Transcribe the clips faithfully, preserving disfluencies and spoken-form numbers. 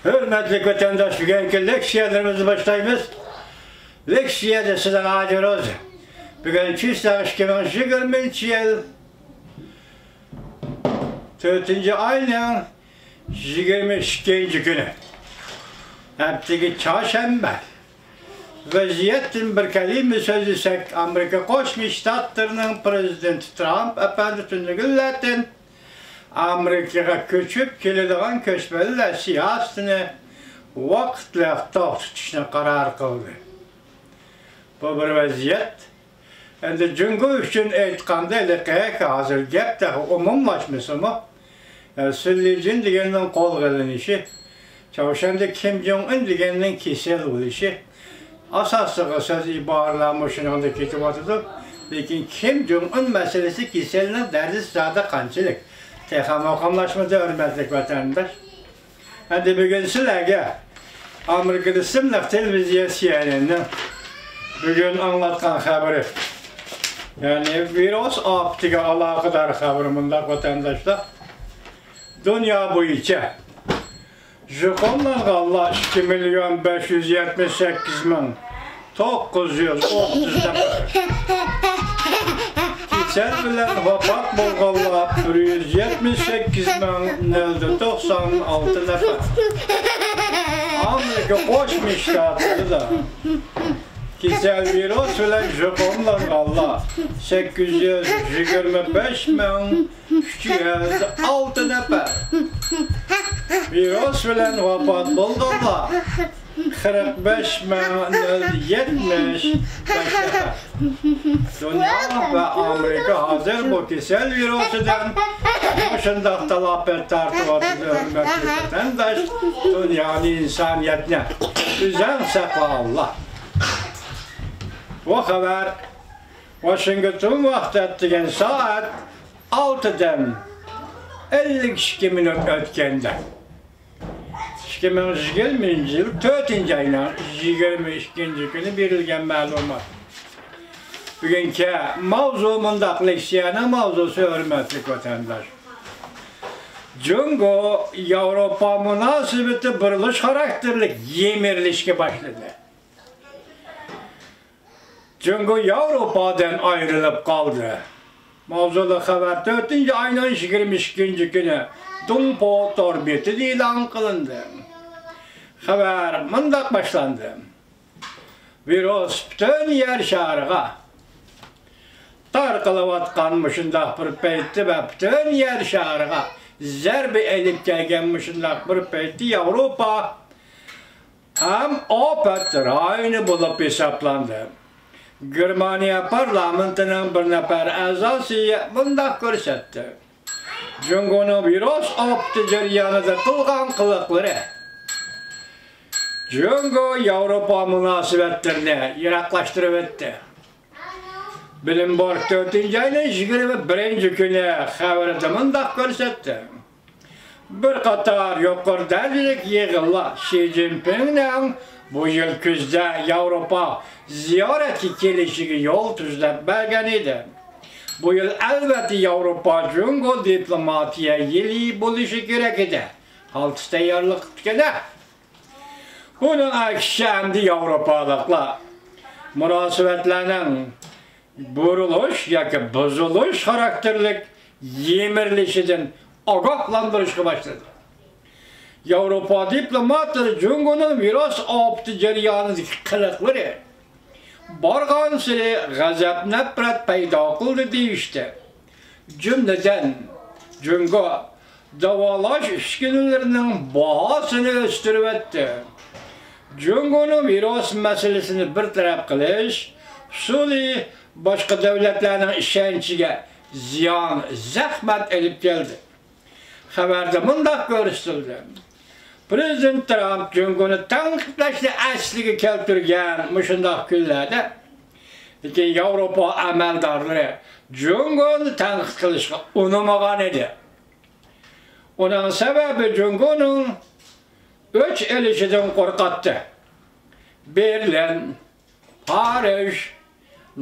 ھۆرمەتلىك ۋەتەنداش، بۈگۈنكى لېكسىيەلىرىمىزنى باشلايمىز. لېكسىيەدە سىلەرگە ھازىر بۈگۈن چىسلاق ئىككى مىڭ يىگىرمىنچى يىل تۆتىنچى ئاينىڭ يىگىرمە ئىككىنچى كۈنى، ھەپتىگە چارشەنبە. ۋەزىيەتتىن بىر كەلىمە سۆزلىسەك، ئامېرىكا قوشما شتاتلىرىنىڭ پىرېزىدېنتى ترامپ ئەپەندى تۈنۈگۈنلەردىن ئامېرىكىغا كۆچۈپ كېلىدىغان كۆچمەنلەر سىياسىتىنى ۋاقىتلىق توختىتىشنى قارار قىلدى. بۇ بىر ۋەزىيەت. ئەمدى جۇڭگو ئۈچۈن ئېيتقاندا، ھېلىقى ھازىر گەپ تېخى ئومۇملاشمىسىمۇ، سۈن لىجۈن دېگەننىڭ قولغا ئېلىنىشى، چاۋشيەندە كىم جوڭ ئۇن دېگەننىڭ كېسەل بولۇشى، ئاساسلىقى سۆز ئىبارىلەر مۇشۇنىڭدا كېتىۋاتىدۇ. لېكىن كىم جوڭ ئۇن مەسىلىسى، كېسەلنىڭ دەرىجىسى زادى قانچىلىك؟ تېخى مۇقىملاشمىدى، ھۆرمەتلىك ۋەتەنداش. ئەمدى بۈگۈن سىلەرگە ئامېرىكىدا ئىسىملىق تېلېۋىزىيە سىئېنئېننىڭ بۈگۈن ئاڭلاتقان خەۋىرى، يەنى ۋىرۇس ئاپىتىگە ئالاقىدار خەۋىرى مۇنداق، ۋەتەنداشلار. دۇنيا بويىچە يۇقۇملانغانلار ئىككى مىليون بەش يۈز يەتمىش سەككىز مىڭ توققۇز يۈز ئوتتۇز نەپەر. كېسەل بىلەن ۋاپات بولغانلار بىر يۈز يەتمىش سەككىز مىڭ نۆل توقسان ئالتە نەپەر. ئامېرىكا قوشما شتاتلىرىدا كېسەل ۋىرۇس بىلەن يۇقۇملانغانلار سەككىز يۈز يىگىرمە بەش مىڭ ئۈچ يۈز ئالتە نەپەر. ۋىرۇس بىلەن ۋاپات بولغانلار قىرىق بەش مىڭ نۆل يەتمىش بەش نەپەر. دۇنيا ۋە ئامېرىكا ھازىر بۇ كېسەل ۋىرۇسىدىن مۇشۇنداق تالاپەت تارتىۋاتىدۇ، ھۆرمەتلىك ۋەتەنداش. دۇنيانى، ئىنسانىيەتنى ئۆزۈڭ ساقلا، ئاللا. بۇ خەۋەر ۋاشىنگتون ۋاقتى ئەتىگەن سائەت ئالتىدىن ئەللىك ئىككى مىنۇت ئۆتكەندە، ئىككى مىڭ يىگىرمىنچى يىل تۆتىنچى ئاينىڭ يىگىرمە ئىككىنچى كۈنى بېرىلگەن مەلۇمات. بۈگۈنكى ماۋزۇ مۇنداق، لېكسىيەنىڭ ماۋزۇسى، ھۆرمەتلىك ۋەتەنداش. جۇڭگو ياۋروپا مۇناسىۋىتى بۇرۇلۇش خاراكتېرلىك يىمىرىلىشكە باشلىدى. جۇڭگو ياۋروپادىن ئايرىلىپ قالدى. ماۋزۇلۇق خەۋەر تۆتىنچى ئاينىڭ يىگىرمە ئىككىنچى كۈنى دۇڭپو تور بېتىدە ئېلان قىلىندى. خەۋەر مۇنداق باشلاندى. ۋىرۇس پۈتۈن يەر شارىغا تارقىلىۋاتقان مۇشۇنداق بىر پەيتتە ۋە پۈتۈن يەر شارىغا زەربە ئېلىپ كەلگەن مۇشۇنداق بىر پەيتتە ياۋروپا ھەم ئاپەت رايونى بولۇپ ھېسابلاندى. گېرمانىيە پارلامېنتىنىڭ بىر نەپەر ئەزاسى مۇنداق كۆرسەتتى: جۇڭگونىڭ ۋىرۇس ئاپىتى جەريانىدا قىلغان قىلىقلىرى جۇڭگو ياۋروپا مۇناسىۋەتلىرىنى يىراقلاشتۇرۇۋەتتى. بلومبېرگ تۆتىنچى ئاينىڭ يىگىرمە بىرىنچى كۈنى خەۋىرىدە مۇنداق كۆرسەتتى: بىر قاتار يۇقىرى دەرىجىلىك يىغىنلار شى جىنپىڭنىڭ بۇ يىل كۈزدە ياۋروپا زىيارەتكە كېلىشىگە يول تۈزلەپ بەرگەن ئىدى. بۇ يىل ئەلۋەتتە ياۋروپا جۇڭگو دىپلوماتىيە يىلى بولۇشى كېرەك ئىدى. قالتىس تەييارلىق قىپتىكەن-ە. بۇنىڭ ئەكسىچە ئەمدى ياۋروپالىقلار مۇناسىۋەتلەرنىڭ بۇرۇلۇش ياكى بۇزۇلۇش خاراكتېرلىك يىمىرىلىشىدىن ئاگاھلاندۇرۇشقا باشلىدى. ياۋروپا دىپلوماتلىرى جۇڭگونىڭ ۋىرۇس ئاپىتى جەريانىدىكى قىلىقلىرى بارغانسېرى غەزەپ-نەپرەت پەيدا قىلدى دېيىشتى. جۈملىدىن، جۇڭگو داۋالاش ئۈسكۈنىلىرىنىڭ باھاسىنى ئۆستۈرۈۋەتتى. جۇڭگونىڭ ۋىرۇس مەسىلىسىنى بىر تەرەپ قىلىش ئۇسۇلى باشقا دۆلەتلەرنىڭ ئىشەنچىگە زىيان، زەخمەت ئېلىپ كەلدى. خەۋەردە مۇنداق كۆرسىتىلدى: پىرېزىدېنت ترامپ جۇڭگونى تەنقىدلەشنى ئەسلىگە كەلتۈرگەن مۇشۇنداق كۈنلەردە، لېكىن ياۋروپا ئەمەلدارلىرى جۇڭگونى تەنقىد قىلىشقا ئۇنىمىغان ئىدى. ئۇنىڭ سەۋەبى جۇڭگونىڭ ئۆچ ئېلىشىدىن قورقاتتى. بېرلىن، پارىژ،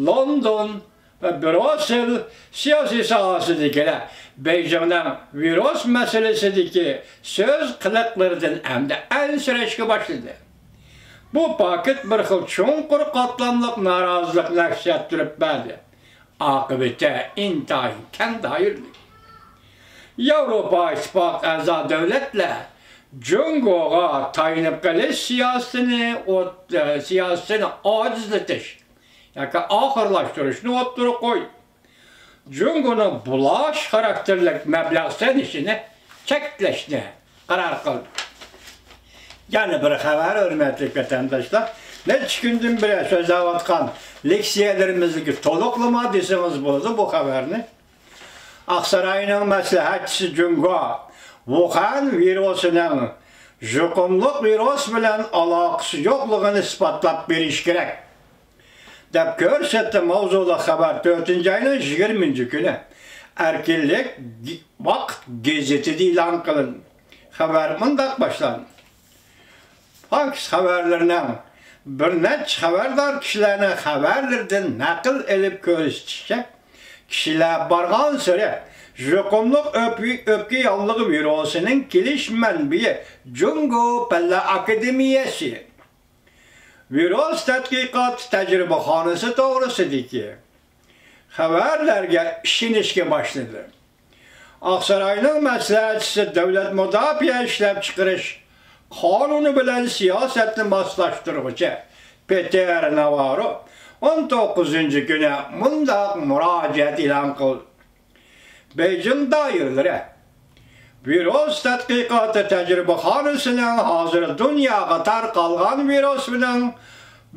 لوندون، ۋە بروسسېل سىياسىي ساھەسىدىكىلەر بېيجىڭنىڭ ۋىرۇس مەسىلىسىدىكى سۆز قىلىقلىرىدىن ئەمدى ئەنسىرەشكە باشلىدى. بۇ پاكىت بىر خىل چوڭقۇر قاتلاملىق نارازىلىقنى ئەكس ئەتتۈرۈپ بەردى. ئاقىۋىتى ئىنتايىن كەڭ دائىرىلىك. ياۋروپا ئىتتىپاقى ئەزا دۆلەتلەر جۇڭگوغا تايىنىپ قېلىش سىياسىتىنى ئوت-، سىياسىتىنى ئاجىزلىتىش ياكى ئاخىرلاشتۇرۇشنى ئوتتۇرىغا قويدى. جۇڭگونىڭ بۇلاش خاراكتېرلىك مەبلەغ سېلىشىنى چەكلەشنى قارار قىلدى. يەنە بىر خەۋەر، ھۆرمەتلىك ۋەتەنداشلار، نەچچە كۈندىن بېرى سۆزلەۋاتقان لېكسىيەلىرىمىزدىكى تولۇقلىما دېسىڭىز بولىدۇ بۇ خەۋەرنى. ئاقساراينىڭ مەسلىھەتچىسى جۇڭگو ۋۇخەن ۋىرۇسىنىڭ يۇقۇملۇق ۋىرۇس بىلەن ئالاقىسى يوقلۇقىنى ئىسپاتلاپ بېرىشى كېرەك، دەپ كۆرسەتتى. ماۋزۇلۇق خەۋەر تۆتىنچى ئاينىڭ يىگىرمىنچى كۈنى ئەركىنلىك گ-، ۋاقىت گېزىتىدە ئېلان قىلىندى. خەۋەر مۇنداق باشلاندى. پاكىس خەۋەرلىرىنىڭ بىر نەچچە خەۋەردار كىشىلەرنىڭ خەۋەرلىرىدىن نەقىل ئېلىپ كۆرسىتىشىچە، كىشىلەر بارغانسېرى يۇقۇملۇق ئۆپكە، ئۆپكە ياللۇغى ۋىرۇسىنىڭ كېلىش مەنبىيى جۇڭگو پەنلەر ئاكادېمىيەسى ۋىرۇس تەتقىقات تەجرىبىخانىسى توغرىسىدىكى خەۋەرلەرگە ئىشىنىشكە باشلىدى. ئاقساراينىڭ مەسلىھەتچىسى، دۆلەت مۇداپىئە ئىشلەپچىقىرىش قانۇنى بىلەن سىياسەتنى ماسلاشتۇرغۇچى پېتېر ناۋاررو ئون توققۇزىنچى كۈنى مۇنداق مۇراجىئەت ئېلان قىلدى. بېيجىڭ دائىرىلىرى ۋىرۇس تەتقىقاتى تەجرىبىخانىسىنىڭ ھازىر دۇنياغا تارقالغان ۋىرۇسنىڭ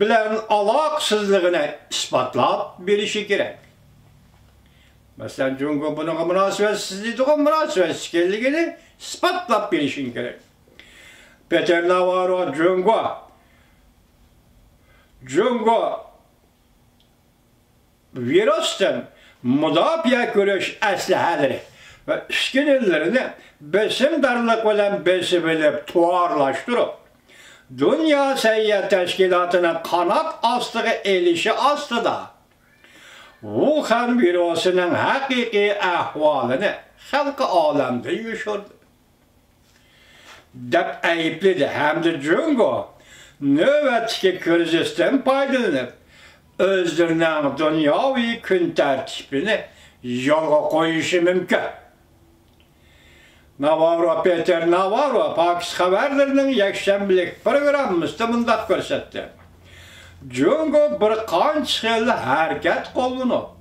بىلەن ئالاقىسىزلىقىنى ئىسپاتلاپ بېرىشى كېرەك. مەسىلەن، جۇڭگو بۇنىڭغا مۇناسىۋەتسىز دەيدىغۇ، مۇناسىۋەتسىز ئىكەنلىكىنى ئىسپاتلاپ بېرىشىڭ كېرەك. پېتېر ناۋاررو جۇڭگو، جۇڭگو ۋىرۇستىن مۇداپىئە كۆرۈش ئەسلىھەلىرى ۋە ئۈسكۈنىلىرىنى بېسىمدارلىق بىلەن بېسىۋېلىپ، تۇۋارلاشتۇرۇپ، دۇنيا سەھىيە تەشكىلاتىنىڭ قانات ئاستىغا ئېلىشى ئاستىدا، ۋۇخەن ۋىرۇسىنىڭ ھەقىقىي ئەھۋالىنى خەلقى ئالەمدىن يوشۇردى، دەپ ئەيىبلىدى ھەمدە جۇڭگو نۆۋەتتىكى كىرىزىستىن پايدىلىنىپ، ئۆزلىرىنىڭ دۇنياۋى كۈن تەرتىپىنى يولغا قويۇشى مۇمكىن. ناۋاررو، پېتېر ناۋاررو پاكىس خەۋەرلىرىنىڭ يەكشەنبىلىك پروگراممىسىدا مۇنداق كۆرسەتتى: جۇڭگو بىر قانچە خىل ھەرىكەت قوللىنىپ،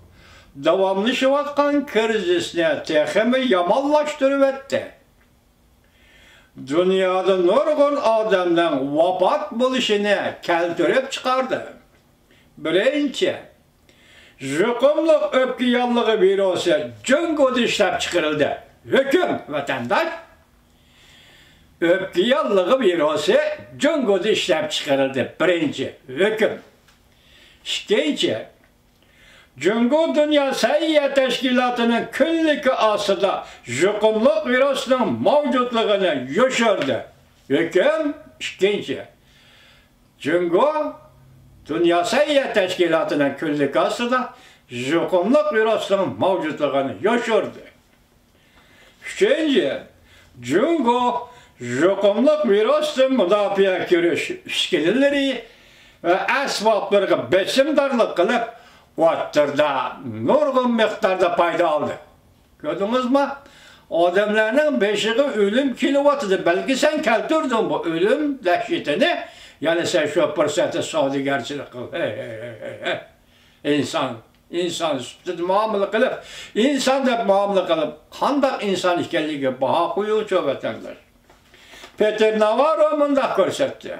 داۋاملىشىۋاتقان كىرىزىسنى تېخىمۇ يامانلاشتۇرۇۋەتتى. دۇنيادا نۇرغۇن ئادەمنىڭ ۋاپات بولۇشىنى كەلتۈرۈپ چىقاردى. بىرىنچى، يۇقۇملۇق ئۆپكە ياللۇغى ۋىرۇسى جۇڭگودا ئىشلەپچىقىرىلدى. ھۆكۈم، ۋەتەنداش! ئۆپكە ياللۇغى ۋىرۇسى جۇڭگودا ئىشلەپچىقىرىلدى. بىرىنچى، ھۆكۈم. ئىككىنچى، جۇڭگو دۇنيا سەھىيە تەشكىلاتىنىڭ كۈنلۈكى ئاستىدا يۇقۇملۇق ۋىرۇسنىڭ مەۋجۇتلۇقىنى يوشۇردى. ھۆكۈم، ئىككىنچى، جۇڭگو دۇنيا سەھىيە تەشكىلاتىنىڭ كۈنلۈكى ئاستىدا يۇقۇملۇق ۋىرۇسنىڭ مەۋجۇتلۇقىنى يوشۇردى. ئۈچىنچى، جۇڭگو يۇقۇملۇق ۋىرۇستىن مۇداپىئە كۆرۈش ئۈسكۈنىلىرى ۋە ئەسۋابلىرىغا بېسىمدارلىق قىلىپ، ئوتتۇرىدا نۇرغۇن مىقداردا پايدا ئالدى. كۆردىڭىزمۇ؟ ئادەملەرنىڭ بېشىغا ئۆلۈم كېلىۋاتىدۇ. بەلكى سەن كەلتۈردۈڭ بۇ ئۆلۈم دەھشىتىنى. يەنە سەن شۇ پۇرسەتتە سودىگەرچىلىك قىل. ھەي، ھەي، ھەي، ھەي، ھەي. ئىنسان، ئىنسان سۈپىتىدە مۇئامىلە قىلىپ، ئىنسان دەپ مۇئامىلە قىلىپ، قانداق ئىنسان ئىكەنلىكىگە باھا قويۇڭچۇ، ۋەتەنداش. پېتېر ناۋاررو مۇنداق كۆرسەتتى.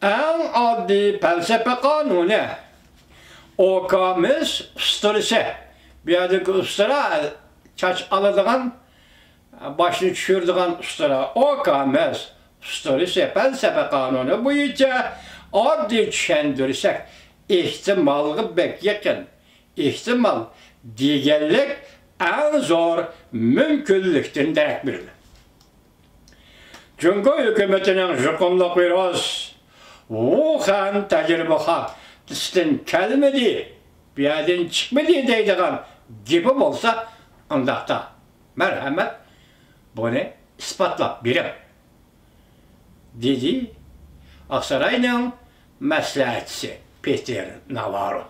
ئەڭ ئاددىي پەلسەپە قانۇنى، ئوكامىس ئۇستىرىسى. بۇ يەردىكى ئۇستىرا، چاچ ئالىدىغان، باشنى چۈشۈرىدىغان ئۇستىرا، ئوكامىس ئۇستىرىسى پەلسەپە قانۇنى بويىچە ئاددىي چۈشەندۈرسەك، ئېھتىمالغا بەك يېقىن، ئېھتىمال دېگەنلىك ئەڭ زور مۇمكىنلىكتىن دېرەك بېرىدۇ. جۇڭگو ھۆكۈمىتىنىڭ يۇقۇملۇق ۋىرۇس ۋۇخەن تەجرىبىخانىسىدىن كەلمىدى، بۇ يەردىن چىقمىدى دەيدىغان گېپى بولسا، ئۇنداقتا، مەرھەمەت، بۇنى ئىسپاتلاپ بېرىڭ، دېدى ئاقساراينىڭ مەسلىھەتچىسى پېتېر ناۋارو.